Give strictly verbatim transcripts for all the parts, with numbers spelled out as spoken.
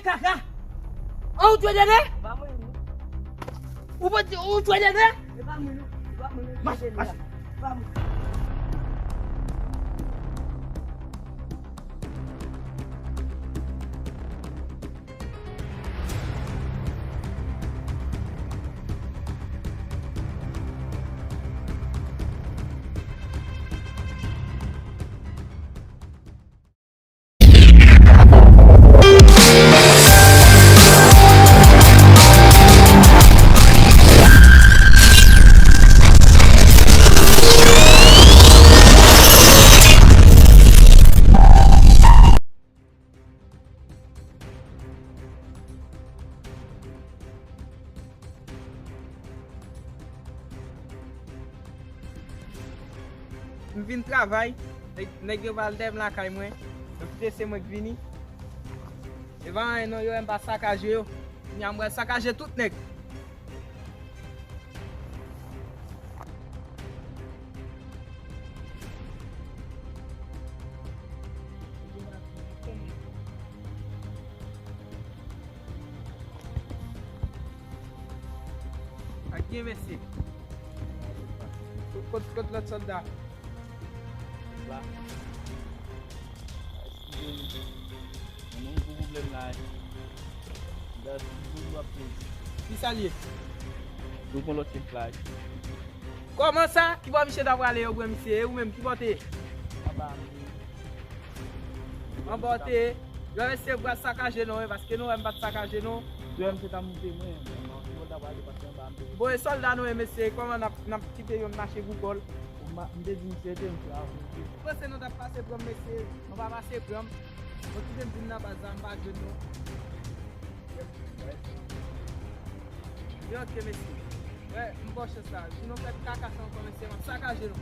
Kaka! An, ou tchwe Dede? Ou pa di, ou tchwe Dede? E pa mwen, non. E pa mwen, non. Mache, mache. E pa mwen. M vin travay, nèg, nèg yo pral dèyè m lakay mwen. Yo kite se mwen k vini. E pa anyen non, yo wè m pa sakaje yo. Kounye a m pral sakaje tout nèg. Ak gen mesye. Kot, kot lòt sòlda? La. Eskize m. Mwen menm pou pwoblèm la. Gad, tout w ap peye. Ki sa l ye? Nou pran lòt chèf la. Kòman sa? Ki bò misye ta prale yo pran misye? E ou menm, ki bò w te ye? Anba a m te ye. Anba w te ye? Yo, mesye, pral sakaje non, wi, paske nou wè m pa t sakaje non. Yo, m se ta moute mwen, ki bò l ta prale, paske anba a m te ye. Bon, e sòlda nou ye, mesye, kòman n ap, n ap kite youn mache pou kò l? M te di misye, te misye a moute. Ou panse nou t ap pase pran m, mesye? Nou pa pase pran m. Bon, kite m vin nan baz la, m pa jwenn nou. Yo, ok, mesye. Wè, m ba w chans la. Si nou fè kaka sa ankò, mesye, m ap sakaje nou.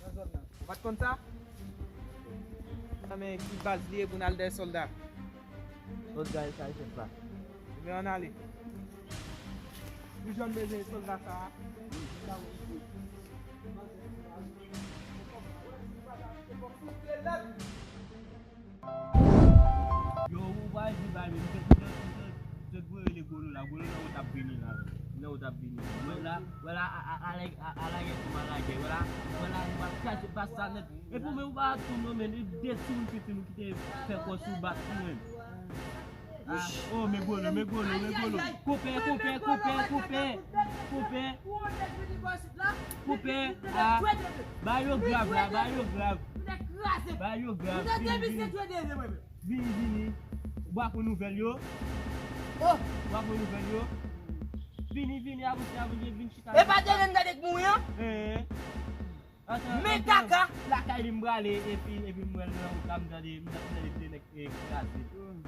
Nan zòn nan. Ou pa t konn sa? Nan men ki baz li ye pou n al dèyè sòlda? Sòlda e sa e chèf la. Ebyen, ann ale. Pou jan m bezwen sòlda sa a. Yo, ou pa di bagay, men m te, m te, m te, m te voye rele Golo la. Golo nan wout ap vini la. Nan wout ap vini. Wè la, wè la, a, a, a, lage, a, a, lage kòman lage. Wè la, wè la, nou ap kraze bas sa nèt. Epi ou menm ou pa tou non, men de ti moun piti nou ki te fè kò sou bas nou menm. Ah, oh, men Golo, men Golo, men Golo. Konpè, konpè, konpè, konpè. Konpè. Konpè, ah. Ba yo grav la, ba yo grav. Ba yo grav. Vini, vini. Vini, vini. Ou pa pran nouvèl yo? Oh. Ou pa pran nouvèl yo? Vini, vini, avanse, avanse, vin chita. E pa Dede m tande k mouri an? Eh. Men kaka! Lakay li m prale, epi, epi m wè l nan wout la, m tande, m tande de nèg, eh, kraze.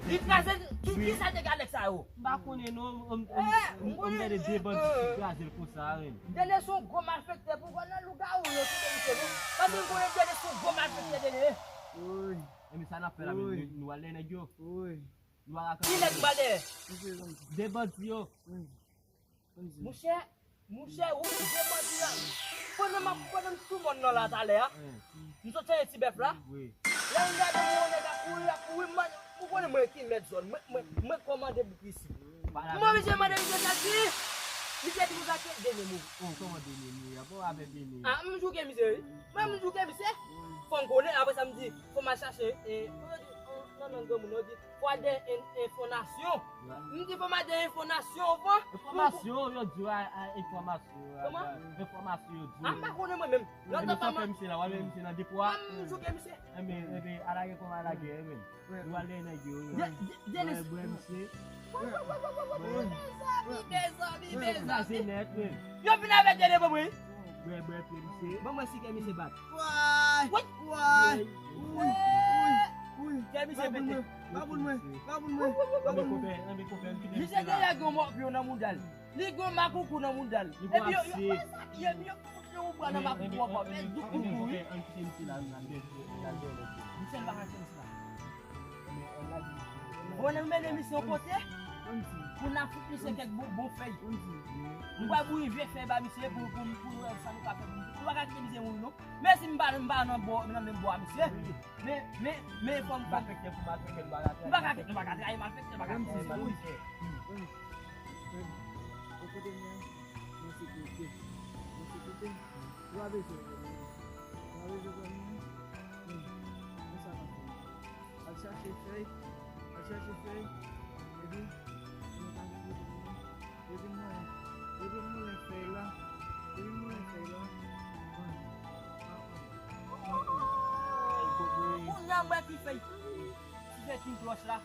Li kraze? Ki, ki sa te ka nèg sa yo? M pa konnen non, m, m, m, m tande de bandi ki kraze l konsa, wi. Dede se yon gwo malfektè, pou wè nan lougawou yo kite misye non. Paske m konnen Dede se yon gwo malfektè Dede ye. Wi. E men sa n ap fè la menm, nou, nou al dèyè nèg yo. Wi. Nou al ak... Ki nèg m al dèyè? De bandi yo. Wi. Monchè, monchè, ou de bandi la. Pandan m ap, pandan m sou mòn nan la talè a, m sot chanje ti bèf la. Lè m gade m wè yon nèg ap kouri, ap kouri, m mande, ou konnen mwen ki mèt zòn, mwen, mwen, mwen kòmande bouk isit. M oblije mande misye sa l di. Misye di konsa ke Dene mouri. Oh, kòman Dene mouri? A bon, avè Dene. Ah, m jouke misye wi. Mwen, m jouke misye. Fò m konnen, apre sa m di, fò m al chache, eh, kòman yo di, nan lang granmoun yo di, fò al dèyè en-, enfònasyon. M di fò m al dèyè enfònasyon avan. Enfòmasyon, yo di w a, a, enfòmasyon. Kòman? Enfòmasyon, yo di w. Ah, m pa konnen mwen menm. Lòt fwa m fè misye la, w a lè misye nan depo a. Ah, m jouke misye. Enben, enben, alage kòman alage, enben. Nou al dèyè nèg yo, wi. Dene, Dene. Bwè, bwè, misye. Mezanmi, mezanmi, mezanmi. Yo vin avèk Dene pou mwen. Bwè, bwè, pye misye. Ban mwen si kè misye bat. Woy! Woy! Woy! Woy! Kè misye pete. Pa pou mwen, pa pou mwen, pa pou mwen. Misye genlè gen yon mòpyo nan mouda l. Li gen yon makoukou nan mouda l. Epi yo, yo, yo, yo, yo, yo pran nan makoukou ankò. Men douk koukou, wi. Misye pa ka tchèse la. Konnen m mennen misye yon kote pou n ap fout misye kèk bon, bon fèy. Nou pral bouyi vye fèy ba misye pou, pou, pou nou wè sa nou ka fè pou misye. Nou pa ka kite misye mouri non. Men si m pa, m pa nan bò, nan menm bò a misye. Men, men, men fò m, fò m malfektè pou malfektè, nou pa ka trayi. M pa ka, nou pa ka trayi malfektè, nou pa ka trayi misye. Ou kote m nan sekirite. Nan sekirite. Ou pa bezwen pè non. Ou pa bezwen pè non. Men, men sa n ap fè. Al chache fèy. Al chache fèy. Epi, nou ka vin kote nou. Epi mwen, epi mwen fèy la. Epi mwen fèy la. Kounye a m wè ki fèy. Ti fèy King Cloche la.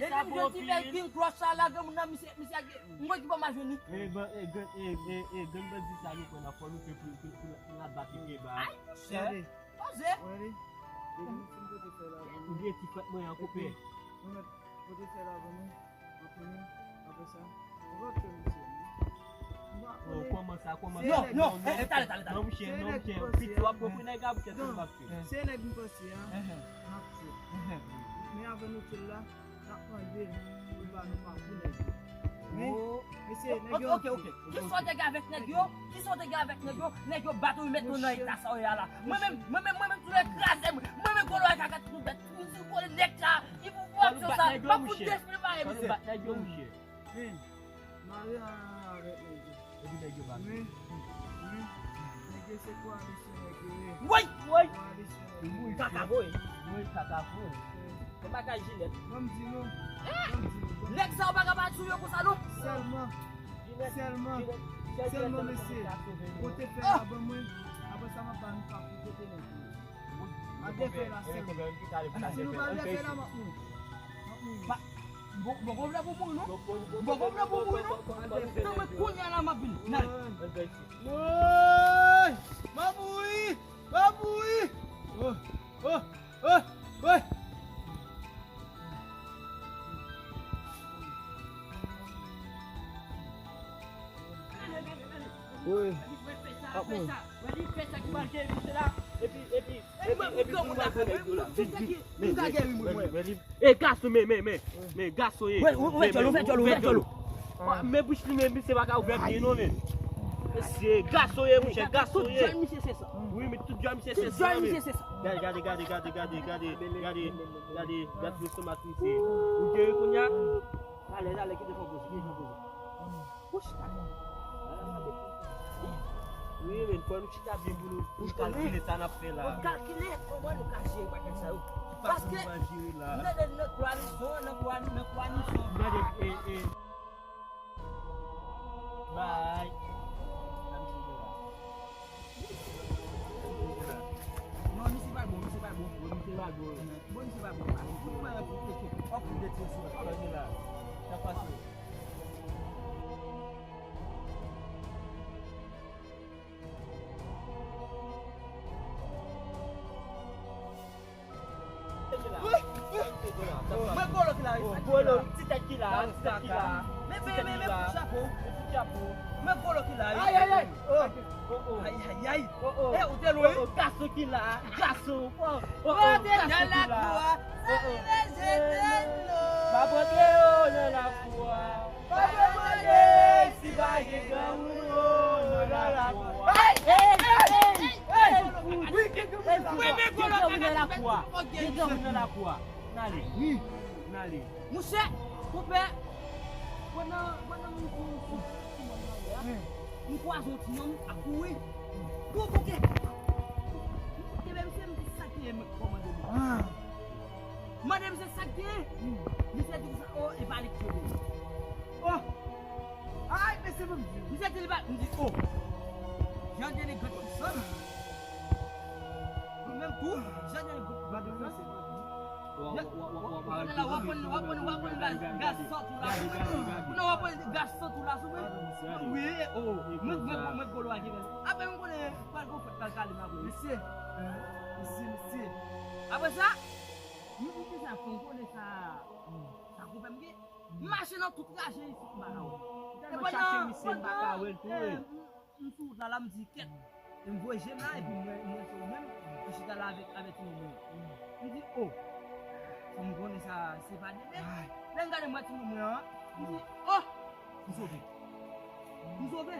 Depi m jwenn ti fèy King Cloche la, la granmoun nan, misye, misye ak, m kwè ki pa m a jwenn li. E, ban, e, grann, e, e, e, grann bandi sa nou pran nan fò nou fè pou, pou, pou, pou n ap bat li pi ba. Ay, monchè. Poze. Ou gen ti frèt mwen an koupe. Ou mèt pote fè la ban mwen, anpi nou, apre sa, ou va fè misye. Non, kòman sa, kòman sa? Non, non, eh, eh, talè, talè, talè. Non, monchè, non, monchè. Piti w ap pran pou nèg a, monchè, se m ap fè. Se nèg m panse a, m ap fè. Men avan nou fè l la, n ap mande l pou l ba nou pa pou nèg yo. Wi. Mesye, nèg yo. Ok, ok. Kisa w te gen avèk nèg yo? Kisa w te gen avèk nèg yo? Nèg yo bat ou, yo met nou nan eta sa w ye a la. Mwen menm, mwen menm, mwen menm, tou kraze m. Mwen menm, golo a kakat nou bèt. Ou di golo nèg la. Ki pou fè aksyon sa? M ap fout deprepare misye. Fò nou bat nèg yo, monchè. Men, mare a avèk nèg yo. Epi nèg yo bat. Men, men, nèg yo se koalisyon nèg yo ye. Woy! Woy! Koalisyon nèg yo ye. Kaka voye. Woy, kaka voye. Yon bagay jilèt. Ban m di nou. Ban m di nou. Nèg sa yo pa ka bat sou yo konsa non. Sèlman, sèlman, sèlman, mesye, pote fè la ban mwen. Apre sa, m ap ba nou pa pou kote nèg yo. Ak de fè la sèlman. Si nou pa de fè la, m ap mouri. M ap mouri. Bon, bon, bon, vle pou mouri, non? Bon, bon, vle pou mouri, non? Nan mwen kounye a la, m ap vin. Nan. Woy! M ap mouri! M ap mouri! Oh, oh, oh, oh! Woy! M ap mouri. Epi, epi, epi, epi, pou nou gade nèg yo la. Vin, vin. Men, men, men, men, men. E gason, men, men, men, men, gason ye. Ouvè djòl ou, ouvè djòl ou, ouvè djòl ou. Men bouch li, men, misye pa ka ouvè byen non, men. Mesye, gason ye, monchè, gason ye. Tout djòl misye se sa. Wi, men tout djòl misye se sa, men. Gade, gade, gade, gade, gade, gade, gade, gade, gade lestomak misye. Ou geri kounye a? Talè, talè, kite fè poze, kite fè poze. Wouch, talè. Wi, men, fò nou chita byen pou nou, pou nou kalkile sa n ap fè la. Pou kalkile kòman nou ka jere bagay sa yo. Paske, nou nan, nan koalisyon, nan koali-, nan koalisyon. Gade, e, e. Bay. Non, misye pa bon, misye pa bon. Bon, misye pa bon. Bon, misye pa bon. Pou mwen, pou mwen, ok. Hop, li detire sou mwen. Sa pase. Men golo ki la, wi. Golo, ti tèt ki la, ti tèt ki la. Men, men, men, men, kout chapo. Kout chapo. Men golo ki la, wi. Ay, ay, ay. Oh, oh. Ay, ay, ay. Oh, oh. Eh, ou te lwen. Oh, oh, gason ki la, gason. Oh, oh, oh, gason ki la. Oh, oh. Pa pote yo nan lakou a. Pa pote si pa gen granmoun yo nan lakou a. Ay, ay, ay, ay. Wi, gen granmoun nan lakou a. Gen granmoun nan lakou a. N ale. Wi. N ale. Monchè, konpè, pandan, pandan m, m, m, m kwaze yon ti nonm ap kouri. Gwo bouke. Kenbe misye, m di sa k genyen, m kòmande li. Ah. Mande misye sa k genyen. Misye di konsa, oh, e pa li k kenbe. Oh. Ay, mesye, ban m di. Misye di li pa, m di, oh. Jan de li gad konsa. Ou menm tou, jan de li gad konsa. Kounye a la, w ap pran, w ap pran, w ap pran gaz, gaz sant ou la sou mwen. Kounye a w ap pran gaz sant ou la sou mwen. Wi, oh, mwen, mwen, mwen, golo a gentan. Apre, mwen konnen pral gon fèt kalkale m apre. Mesye, mesye, mesye. Apre sa, mwen, mwen, sa fè m konnen sa, sa konpè m gen. M mache nan tout raje isit, m pa ka wè l. Tèlman chache misye, m pa ka wè l tou, wi. M sou wout la, la, m di, kèt. E m voye je m la, epi m wè, m wè se ou menm, ou chita la avèk, avèk timoun mwen. M di, oh. M konnen sa, se pa demen. Lè m gade m wè timoun mwen an, m di, oh! M sove. M sove.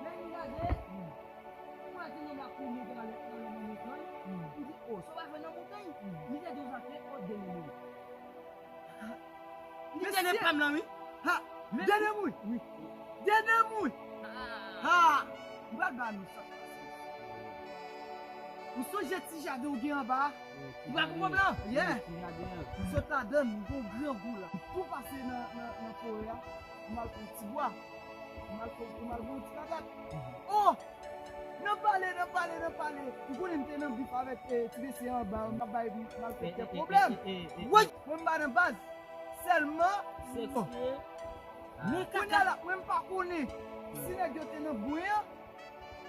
Lè m gade, m wè timoun nan ap kouri nan, nan, nan montann. M di, oh, sa w pa fè nan montann? Li te di w sa fè, oh, demen mouri. Li te nan pa m lan, wi. Ha! Demen mouri. Demen mouri. Ha! M pral ba nou sa. Ou sonje ti jaden w gen anba a? Ou pa konprann lan? Yeah. M sot ladan l, m gon grangou la. M tou pase nan, nan, nan forè a. M al pran ti bwa. M al pran, m al pran ti patat. Oh! Nan pale, nan pale, nan pale. Ou konnen m te nan bif avèk, eh, ti mesye anba, m ap bay malfektè pwoblèm. Woy! Mwen m pa nan baz. Sèlman, bon. Men kounye a la, mwen m pa konnen si nèg yo te nan bwen an.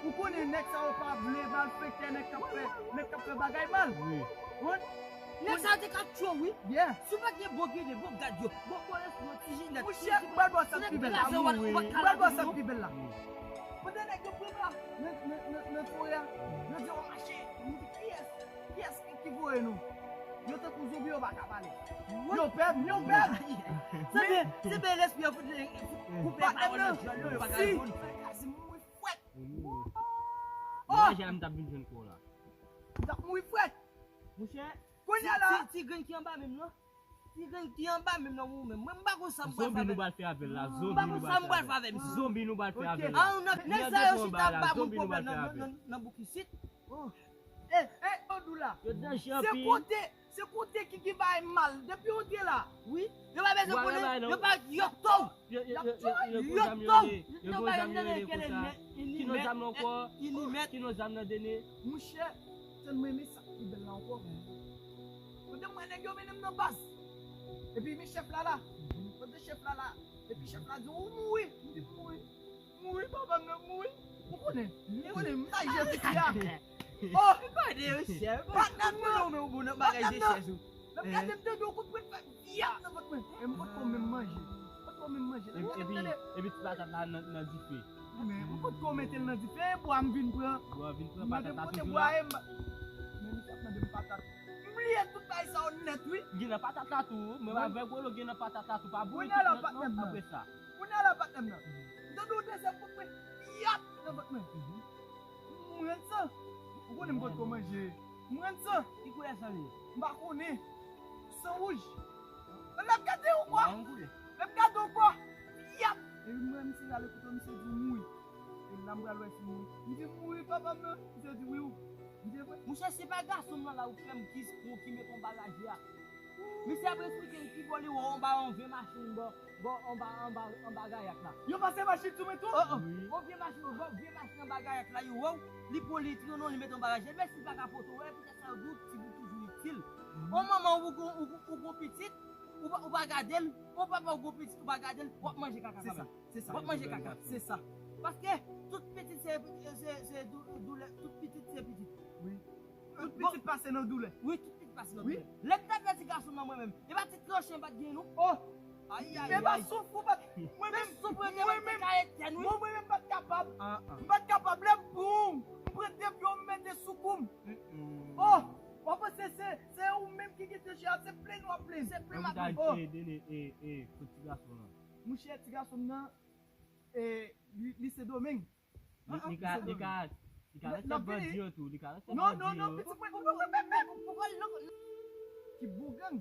Ou konnen nèg sa yo pa vle malfektè, nèg k ap fè, nèg k ap fè bagay mal. Wi. Nèg sa yo te ka tchwe w, wi. Yeah. Si w pa t gen bon gide, bon gad yo, bon kòrèspon, ti jilèt, mouche, m pral ba w sa k pi bèl la. M pral ba w sa k pi bèl la. Pandan nèg yo pran m la, nan, nan, nan, nan forè a, yo di yo mache. M di, kiyès, kiyès ki, ki voye nou? Yo tankou zonbi, yo pa ka pale. Yo pè m, yo pè m. Se byen, se byen lespri an fout, fout koupe pawòl nan djòl yo, yo pa ka reponn. Kraze m mouri frèt. Oh! Deja m t ap vin jwenn kò w la. M t ap mouri frèt. Monchè, kounye a la, ti, ti, ti grenn ki anba menm nan. Ti grenn ki anba menm nan ou menm. Mwen, m pa konn sa m pral fè avè l. Zonbi nou pral fè avè l la. Zonbi nou pral fè avè l. Zonbi nou pral fè avè l la. Ah, nèg sa yo chita ba moun pwoblèm nan, nan, nan bouk isit. Oh. Eh, eh, Odou la. Yo danje anpil. Se kote, se kote ki, ki bay mal. Depi ou te la. Wi. Yo pa bezwen konnen, yo pa, yo tou. Yo, yo, yo, yo, yo gon zam yo rele, yo gon zam yo rele konsa. Ki non zam nan ankò? Ki non zam nan, Dene? Monchè, tèlman renmen sa ki pi bèl la ankò. Kote mwen nèg yo mennen m nan baz. Epi men chèf la la. Kote chèf la la. Epi chèf la di, ou mouri. M di, mouri. Mouri, papa m nan mouri. Ou konnen, ou konnen, m ta jwe piti a. Oh! Patnè m nan. Patnè m nan. Lè m gade m tande yon kout pwen fè yap nan vant mwen. E m potko menm manje. M potko menm manje. Lè m gade m tande. Epi ti patat la nan, nan dife. Men, m potko mete l nan dife, bwa m vin pran. Bwa vin pran, patat la toujou la. Men misye ap mande m patat. M bliye tout bagay sa yo nèt, wi. Gen nan patat la tou, menm avèk Wolo gen nan patat la tou, pa bliye tout nèt non, apre sa. Kounye a la, patnè m nan. M tande yon dezyèm kout pwen. Yap! Nan vant mwen. M rann san. Ou konnen m potko manje. M rann san. Ki koulè san li ye? M pa konnen. San wouj. Lè m gade ankò. Lè m gade ankò. Yap! Epi m wè misye rale kouto, misye di mouri. E la m pral wè si mouri. M di mouri papa m nan. Misye di wi ou. M di vre. Monchè, se pa gason m nan la ou fè m ki, ki met yon bagaj la. Misye ap esplike m ki bò li wè w anba yon vye machin bò, bò anba, anba, anba gayak la. Yo pase machin sou mwen tou? Oh, oh. Wi. Yon vye machin, yon vye machin anba gayak la, yo wè w, li pran li, li trennen w, li met anba gayak. Men si l pa ka pote w, wè, poutèt sa yo di w, ti bout toujou itil. Yon manman ou gon, ou, ou gon pitit, ou pa, ou pa gade l, yon papa ou gon pitit, ou pa gade l, w ap manje kaka kanmenm. Se sa, se sa. W ap manje kaka. Se sa. Paske tout pitit se, se, se dou-, doulè, tout pitit se pitit. Wi. Tout pitit pase nan doulè. Wi, tout pitit pase nan doulè. Lè m t ap fè ti gason nan mwen menm, e pa ti tranche m pa t gen non. Oh! Ay, ay, ay. E pa souf ou pa t, mwen menm, souf mwen menm, mwen menm, mwen menm pa t kapab. M pa t kapab. Lè m pran, m pran de pye w m mete sou kou m. Oh! W ap panse se, se ou menm ki gen tranche a, se plenn w ap plenn. Se plenn m ap plenn. Oh! E, e, e, e, kot ti gason nan? Monchè, ti gason nan, e, li, li Sendomeng. Li, li ka, li ka, li ka nan tèt bandi yo tou, li ka nan tèt bandi yo. Non, non, non, pitit mwen, ou pa wè, men, men, ou pa wè, non, non. Ki bon gang.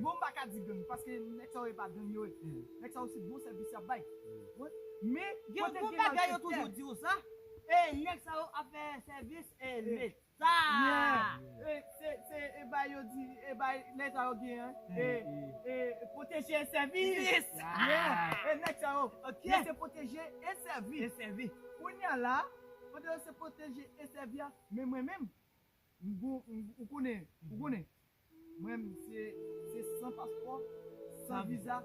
Bon, m pa ka di gang, paske nèg sa yo e pa gang yo ye. Nèg sa yo se bon sèvis y ap bay. Wi. Men, gen yon bagay yo toujou di w sa, e, nèg sa yo ap fè sèvis, e, Leta. Yeah. E, se, se, e bay yo di, e bay leta yo gen, e, e, pwoteje e sèvi. Yeah. E nèg sa yo, yo se pwoteje e sèvi. E sèvi. Kounye a la, pandan yo se pwoteje e sèvi a, men mwen menm, m gon, m, ou konnen, ou konnen. Mwen menm, se, se san paspò, san viza.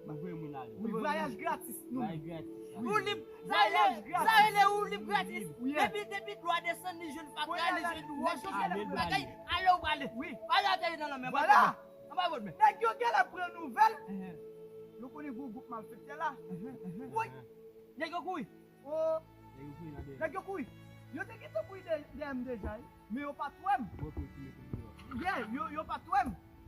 Ou voye moun ale. Wi, vwayaj gratis, nou. Vwayaj gratis. Ou lib, sa rele, sa rele ou lib gratis. Depi, depi dlo a desann, li jwenn fatra, li jwenn wòch, li jwenn bagay, ale ou prale. Wi. Pa lage ateri nan lanmè, pa lage. Anba vòt men. Nèg yo genlè pran nouvèl. Yo konnen gwo gwoup malfektè la. Woy. Nèg yo kouri. Oh. Nèg yo kouri nan dèyè. Nèg yo kouri. Yo te gentan kouri dè-, dèyè m deja, wi. Men yo pa t wè m. Bon, pou yo mete m deyò. Yeah, yo, yo pa t wè m.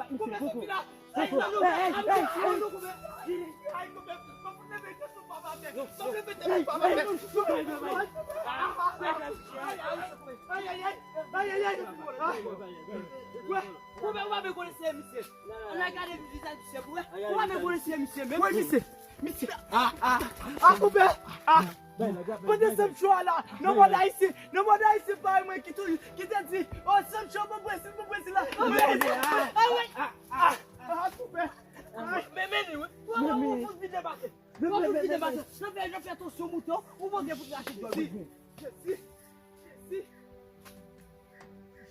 bat misye, koko. Koko. Hey, hey, hey, hey. Ay, ay, ay. Ay, ay, ay. Ou pa, ou pa vle konnen se misye. Ann al gade vizaj misye pou wè. Ou pa vle konnen se misye menm. Wè misye. Misye. Ah, ah, ah, koupe. Ah. Pandan Sancho a la, nan mòd ayisyen, nan mòd ayisyen parèy mwen ki tou, ki te di, oh, Sancho, bon prensip, bon prensip la. Ah, ah, ah, koupe. Men, men li, wi. Ou, ou, ou fout vide pase. Ou fout vide pase. Nan fè, nan fè tansyon mouton, ou mande pou krache djòl. Jezi. Jezi.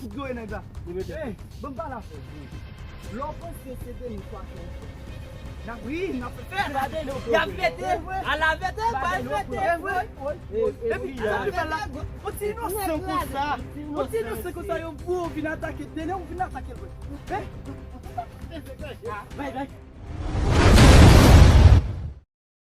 fout gwo nèg la. Ey, ban m pale avè w. Lè w panse se de nou twa k ap fè. N ap ri, n ap fè fèt. Y ap fete. Ala fete, bay fete. Epi sa ki fè la, yon ti inosan konsa. Yon ti inosan konsa, yo pou vin atake. Dènye ou vin atake l vre. Hein? Bay, bay.